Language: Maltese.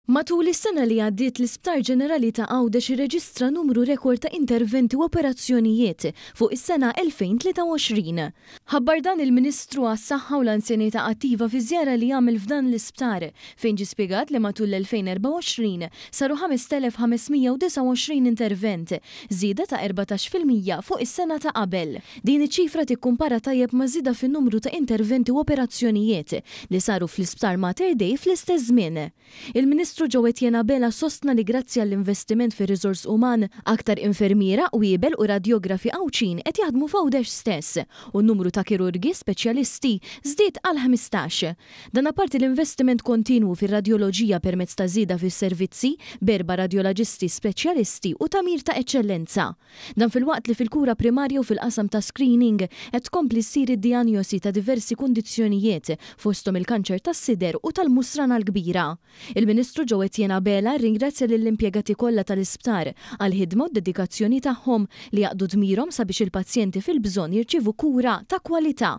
Matul is-sena li għaddiet l-Isptar Ġenerali ta' Għawdex irreġistra numru rekord ta' interventi u operazzjonijiet fuq is-sena 2023. Ħabbar dan il-Ministru għas-Saħħa u l-Anzjanità Attiva fi żjara li għamel f'dan l-isptar, fejn ġie spjegat li matul l-2024 saru 5,529 intervent, żieda ta' 14% fuq is-sena ta' qabel. Din iċ-ċifra tikkumpara tajjeb maż-żieda fin-numru ta' interventi u operazzjonijiet li saru fl-Isptar Mater Dei fl-istess żmien. Il-Ministru Joe Etienne Abela sostna li grazzi għall-investiment fir-riżors uman, aktar infermiera, qwiebel u radjografi Għawdxin qed jaħdmu f'Għawdex stess u n-numru ta' kirurgi speċjalisti żdied għal 15. Dan apparti l-investiment kontinwu fir-radjoloġija permezz ta' żieda fis-servizzi b'erba' radjolaġisti speċjalisti u tagħmir ta' eċċellenza. Dan filwaqt li fil-kura primarja u fil-qasam ta' screening qed tkompli ssir id-dijanjosi ta' diversi kundizzjonijiet, fosthom il-kanċer tas-sider u tal-musrana l-kbira. Il-Ministru Joe Etienne Abela rringrazzja lill-impjegati kollha tal-isptar għall-ħidma u d-dedikazzjoni tagħhom li jaqdu dmirhom sabiex il-pazjenti fil-bżonn jirċievu kura ta' kwalità.